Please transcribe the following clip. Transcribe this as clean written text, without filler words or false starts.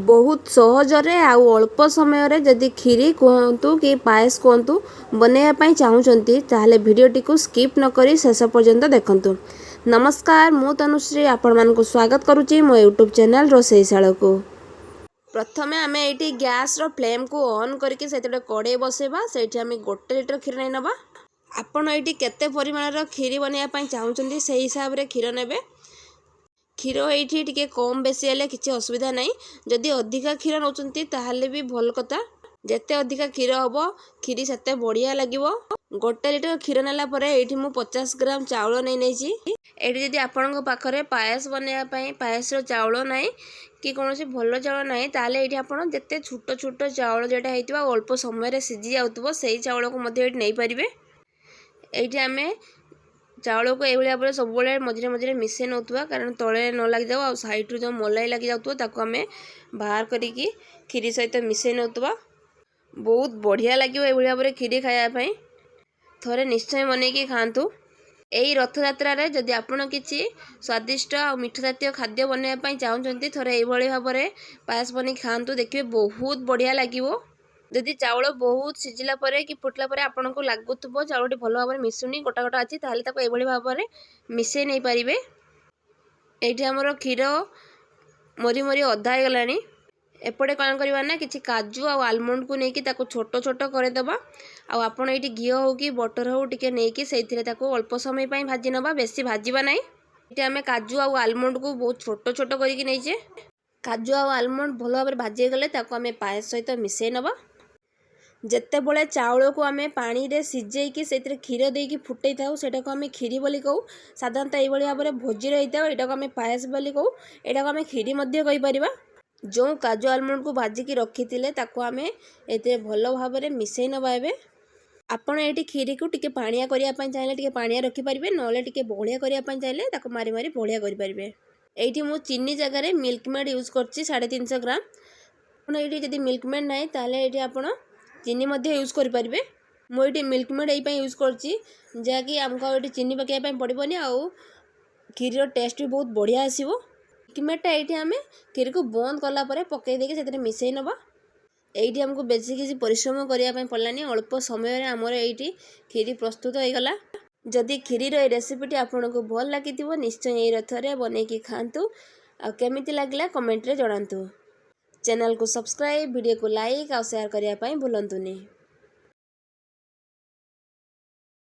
ବହୁତ ସହଜରେ ଆଉ ଅଳ୍ପ ସମୟରେ ଯଦି କ୍ଷୀରି କୁହନ୍ତୁ କି ପାଏସ କୁହନ୍ତୁ ବନେଇବା ପାଇଁ ଚାହୁଁଛନ୍ତି, ତାହେଲେ ଭିଡ଼ିଓଟିକୁ ସ୍କିପ୍ ନକରି ଶେଷ ପର୍ଯ୍ୟନ୍ତ ଦେଖନ୍ତୁ। ନମସ୍କାର, ମୁଁ ତନୁଶ୍ରୀ ଆପଣମାନଙ୍କୁ ସ୍ୱାଗତ କରୁଛି ମୋ ୟୁଟ୍ୟୁବ୍ ଚ୍ୟାନେଲ୍ ରୋଷେଇଶାଳକୁ। ପ୍ରଥମେ ଆମେ ଏଇଠି ଗ୍ୟାସ୍ର ଫ୍ଲେମ୍କୁ ଅନ୍ କରିକି ସେଥିରେ ଗୋଟେ କଡ଼େଇ ବସେଇବା। ସେଇଠି ଆମେ 1 ଲିଟର କ୍ଷୀର ନେଇ ନେବା। ଆପଣ ଏଇଠି କେତେ ପରିମାଣର କ୍ଷୀରି ବନେଇବା ପାଇଁ ଚାହୁଁଛନ୍ତି, ସେଇ ହିସାବରେ କ୍ଷୀର ନେବେ। କ୍ଷୀର ଏଇଠି ଟିକେ କମ୍ ବେଶୀ ହେଲେ କିଛି ଅସୁବିଧା ନାହିଁ। ଯଦି ଅଧିକା କ୍ଷୀର ନେଉଛନ୍ତି, ତାହେଲେ ବି ଭଲ କଥା। ଯେତେ ଅଧିକା କ୍ଷୀର ହେବ, କ୍ଷୀରି ସେତେ ବଢ଼ିଆ ଲାଗିବ। 1 ଲିଟର କ୍ଷୀର ନେଲା ପରେ ଏଇଠି ମୁଁ 50 ଗ୍ରାମ ଚାଉଳ ନେଇ ନେଇଛି। ଏଇଠି ଯଦି ଆପଣଙ୍କ ପାଖରେ ପାଏସ ବନେଇବା ପାଇଁ ପାଏସର ଚାଉଳ ନାହିଁ କି କୌଣସି ଭଲ ଚାଉଳ ନାହିଁ, ତାହେଲେ ଏଇଠି ଆପଣ ଯେତେ ଛୋଟ ଛୋଟ ଚାଉଳ ଯେଉଁଟା ହେଇଥିବ ଆଉ ଅଳ୍ପ ସମୟରେ ସିଝି ଯାଉଥିବ, ସେଇ ଚାଉଳକୁ ମଧ୍ୟ ଏଇଠି ନେଇପାରିବେ। ଏଇଠି ଆମେ ଚାଉଳକୁ ଏଇଭଳି ଭାବରେ ସବୁବେଳେ ମଝିରେ ମଝିରେ ମିଶାଇ ନେଉଥିବା, କାରଣ ତଳେ ନ ଲାଗିଯାଉ। ଆଉ ସାଇଡ଼ରୁ ଯେଉଁ ମଲାଇ ଲାଗିଯାଉଥିବ, ତାକୁ ଆମେ ବାହାର କରିକି କ୍ଷୀରି ସହିତ ମିଶାଇ ନେଉଥିବା। ବହୁତ ବଢ଼ିଆ ଲାଗିବ ଏଇଭଳି ଭାବରେ କ୍ଷୀରି ଖାଇବା ପାଇଁ। ଥରେ ନିଶ୍ଚୟ ବନେଇକି ଖାଆନ୍ତୁ। ଏଇ ରଥଯାତ୍ରାରେ ଯଦି ଆପଣ କିଛି ସ୍ୱାଦିଷ୍ଟ ଆଉ ମିଠା ଜାତୀୟ ଖାଦ୍ୟ ବନେଇବା ପାଇଁ ଚାହୁଁଛନ୍ତି, ଥରେ ଏଇଭଳି ଭାବରେ ପାଏସ ବନେଇକି ଖାଆନ୍ତୁ, ଦେଖିବେ ବହୁତ ବଢ଼ିଆ ଲାଗିବ। ଯଦି ଚାଉଳ ବହୁତ ସିଝିଲା ପରେ କି ଫୁଟିଲା ପରେ ଆପଣଙ୍କୁ ଲାଗୁଥିବ ଚାଉଳଟି ଭଲ ଭାବରେ ମିଶୁନି, ଗୋଟା ଗୋଟା ଅଛି, ତାହେଲେ ତାକୁ ଏଇଭଳି ଭାବରେ ମିଶାଇ ନେଇପାରିବେ। ଏଇଠି ଆମର କ୍ଷୀର ମରି ମରି ଅଧା ହେଇଗଲାଣି। ଏପଟେ କ'ଣ କରିବା ନା କିଛି କାଜୁ ଆଉ ଆଲମଣ୍ଡକୁ ନେଇକି ତାକୁ ଛୋଟ ଛୋଟ କରିଦେବା। ଆଉ ଆପଣ ଏଇଠି ଘିଅ ହେଉ କି ବଟର ହେଉ ଟିକେ ନେଇକି ସେଇଥିରେ ତାକୁ ଅଳ୍ପ ସମୟ ପାଇଁ ଭାଜି ନେବା, ବେଶୀ ଭାଜିବା ନାହିଁ। ଏଠି ଆମେ କାଜୁ ଆଉ ଆଲମଣ୍ଡକୁ ବହୁତ ଛୋଟ ଛୋଟ କରିକି ନେଇଛେ। କାଜୁ ଆଉ ଆଲମଣ୍ଡ ଭଲ ଭାବରେ ଭାଜି ହେଇଗଲେ ତାକୁ ଆମେ ପାଏସ ସହିତ ମିଶାଇ ନେବା। ଯେତେବେଳେ ଚାଉଳକୁ ଆମେ ପାଣିରେ ସିଝେଇକି ସେଇଥିରେ କ୍ଷୀର ଦେଇକି ଫୁଟେଇ ଥାଉ, ସେଇଟାକୁ ଆମେ କ୍ଷୀରି ବୋଲି କହୁ। ସାଧାରଣତଃ ଏଇଭଳି ଭାବରେ ଭୋଜିରେ ହେଇଥାଉ, ଏଇଟାକୁ ଆମେ ପାଏସ ବୋଲି କହୁ। ଏଇଟାକୁ ଆମେ କ୍ଷୀରି ମଧ୍ୟ କହିପାରିବା। ଯେଉଁ କାଜୁ ଆଲମଣ୍ଡକୁ ଭାଜିକି ରଖିଥିଲେ, ତାକୁ ଆମେ ଏଥିରେ ଭଲ ଭାବରେ ମିଶାଇ ନେବା। ଏବେ ଆପଣ ଏଇଠି କ୍ଷୀରିକୁ ଟିକେ ପାଣିଆ କରିବା ପାଇଁ ଚାହିଁଲେ ଟିକେ ପାଣିଆ ରଖିପାରିବେ, ନହେଲେ ଟିକେ ବହଳିଆ କରିବା ପାଇଁ ଚାହିଁଲେ ତାକୁ ମାରି ମାରି ବହଳିଆ କରିପାରିବେ। ଏଇଠି ମୁଁ ଚିନି ଜାଗାରେ ମିଲ୍କ ମେଡ଼୍ ୟୁଜ୍ କରିଛି 350 ଗ୍ରାମ। ଆପଣ ଏଇଠି ଯଦି ମିଲ୍କ ମେଡ଼୍ ନାହିଁ, ତାହେଲେ ଏଇଠି ଆପଣ ଚିନି ମଧ୍ୟ ୟୁଜ୍ କରିପାରିବେ। ମୁଁ ଏଇଠି ମିଲ୍କ ମେଡ଼୍ ଏଇ ପାଇଁ ୟୁଜ୍ କରିଛି, ଯାହାକି ଆମକୁ ଆଉ ଏଇଠି ଚିନି ପକାଇବା ପାଇଁ ପଡ଼ିବନି ଆଉ କ୍ଷୀରିର ଟେଷ୍ଟ ବି ବହୁତ ବଢ଼ିଆ ଆସିବ। ମିଲ୍କ ମେଡ଼୍ଟା ଏଇଠି ଆମେ କ୍ଷୀରିକୁ ବନ୍ଦ କଲା ପରେ ପକାଇ ଦେଇକି ସେଥିରେ ମିଶାଇ ନେବା। ଏଇଠି ଆମକୁ ବେଶୀ କିଛି ପରିଶ୍ରମ କରିବା ପାଇଁ ପଡ଼ିଲାନି। ଅଳ୍ପ ସମୟରେ ଆମର ଏଇଠି କ୍ଷୀରି ପ୍ରସ୍ତୁତ ହେଇଗଲା। ଯଦି କ୍ଷୀରିର ଏଇ ରେସିପିଟି ଆପଣଙ୍କୁ ଭଲ ଲାଗିଥିବ, ନିଶ୍ଚୟ ଏଇ ରଥରେ ବନେଇକି ଖାଆନ୍ତୁ ଆଉ କେମିତି ଲାଗିଲା କମେଣ୍ଟରେ ଜଣାନ୍ତୁ। ଚ୍ୟାନେଲକୁ ସବସ୍କ୍ରାଇବ୍, ଭିଡ଼ିଓକୁ ଲାଇକ୍ ଆଉ ସେୟାର କରିବା ପାଇଁ ଭୁଲନ୍ତୁନି।